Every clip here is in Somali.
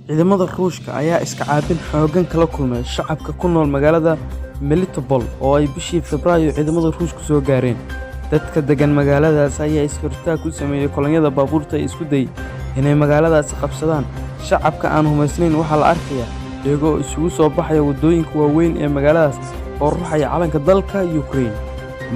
Ciidamada Ruushka ayaa iska caabin xooggan kala kulmay shacabka ku nool magaalada Melitopol oo ay bishii Febraayo ciidamada Ruushku soo gaareen. Dadka degan magaaladaas ayaa is-hortaag ku sameeyay kolonyada baabuurta ee isku dayay inay magaaladaasi qabsadaan. Shacabka aan hubaysnayn waxaa la arkayaa iyaga oo isugu soo baxaya waddooyinka waaweyn ee magaaladaas oo ruxaya calanka dalka Ukraine.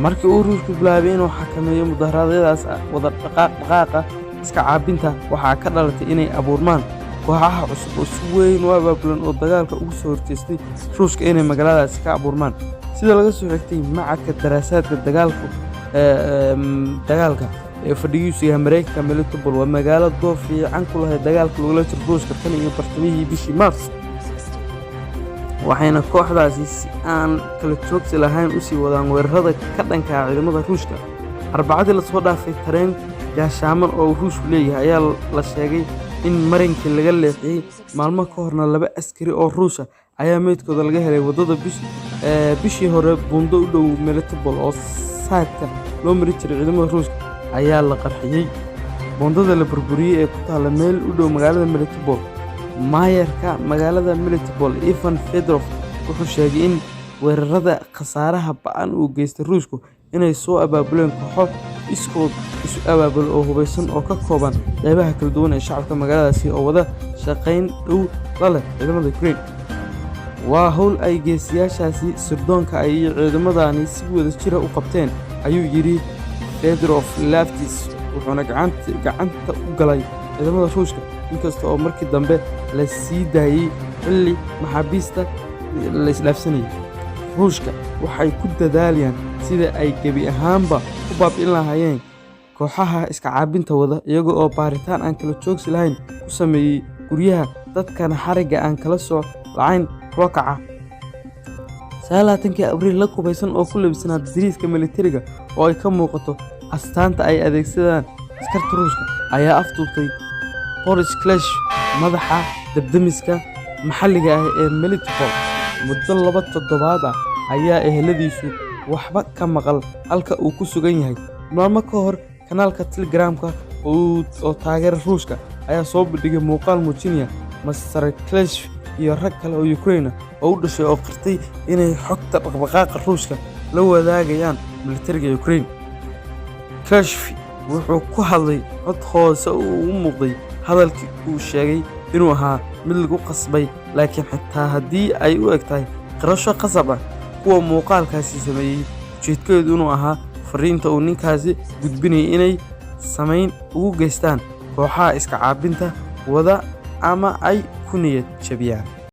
Markii uu Ruushku bilaabay inuu xakameeyo mudaharaadyadaas wada dhaqdhaqaaqa iska caabinta, waxaa ka dhalatay inay abuurmaan kooxaha cusub oo si weyn u abaabulan oo dagaalka uga soo horjeestay Ruushka inay magaaladaasi ka abuurmaan. Sida laga soo xigtay Machadka Daraasaadka Dagaalka ee fadhigiisu yahay Mareykanka, Melitopol waa magaalo door fiican ku lahayd dagaalka lagula jiro Ruushka tan iyo bartamihii bishii Maars, waxayna kooxdaasi si aan kala joogsi lahayn u sii wadaan weerarada ka dhanka ah ciidamada Ruushka. Arbacadii la soo dhaafay, tareen gaashaaman oo Ruushku leeyahay ayaa la sheegay in marinkii laga leexiyay. Maalmo ka horna, laba askari oo Ruush ah ayaa meydkooda laga helay waddada. Bishii hore, buundo u dhow Melitopol oo saadka loo marin jiray ciidamada Ruushka ayaa la qarxiyay. Buundada la burburiyay ee ku taalla meel u dhow magaalada Melitopol. Maayarka magaalada Melitopol, Ivan Fedorov, wuxuu sheegay in weerarada khasaaraha ba'an uu geystay Ruushku inay soo abaabuleen kooxo iskood isu abaabula oo hubeysan oo ka kooban qaybaha kala duwan ee shacabka magaaladaasi oo wada shaqayn dhow la leh ciidamada Ukraine. "Waa hawl ay geesiyaashaasi sirdoonka ay iyo ciidamadani si wada jira u qabteen," ayuu yidhi Fedorov laftiis, wuxuuna gacanta u galay ciidamada Ruushka, inkasta oo markii dambe la sii daayay xilli maxaabiista la isdhaafsanayay. Ruushka waxay ku dadaalayaan sidii ay gebi ahaanba u baabi'in lahaayeen kooxaha iska caabinta wada, iyaga oo baaritaan aan kala joogsi lahayn ku sameeyay guryaha dadkana xarigga aan kala sooc lahayn kula kaca. 29-kii Abriil, rag hubeysan oo ku labisan dariiska militariga oo ay ka muuqato astaanta ay adeegsadaan askarta Ruushka ayaa afduubtay Boris Klesh, madaxa dab-demiska maxalliga ah ee Melitopol. Muddo 2 toddobaad ah ayaa eheladiisu waxba ka maqal halka uu ku sugan yahay. Maalmo ka hor, kanaalka Telegram-ka oo taageera Ruushka ayaa soo bandhigay muuqaal muujinaya Master Klesh iyo rag kale oo Ukraine ah oo u dhashay oo qirtay inay xogta dhaqdhaqaaqa Ruushka la wadaagayaan militariga Ukraine. Klesh wuxuu ku hadlay cod hoose oo u muuqday hadalkii uu sheegay inuu ahaa mid lagu qasbay, laakiin xitaa haddii ay u egtahay qirasho qasab ah, kuwa muuqaalkaasi sameeyay ujeedkoodu inuu ahaa fariinta uu ninkaasi gudbinayay inay saameyn ugu geystaan kooxaha iska caabinta wada ama ay ku niyad jabiyaan.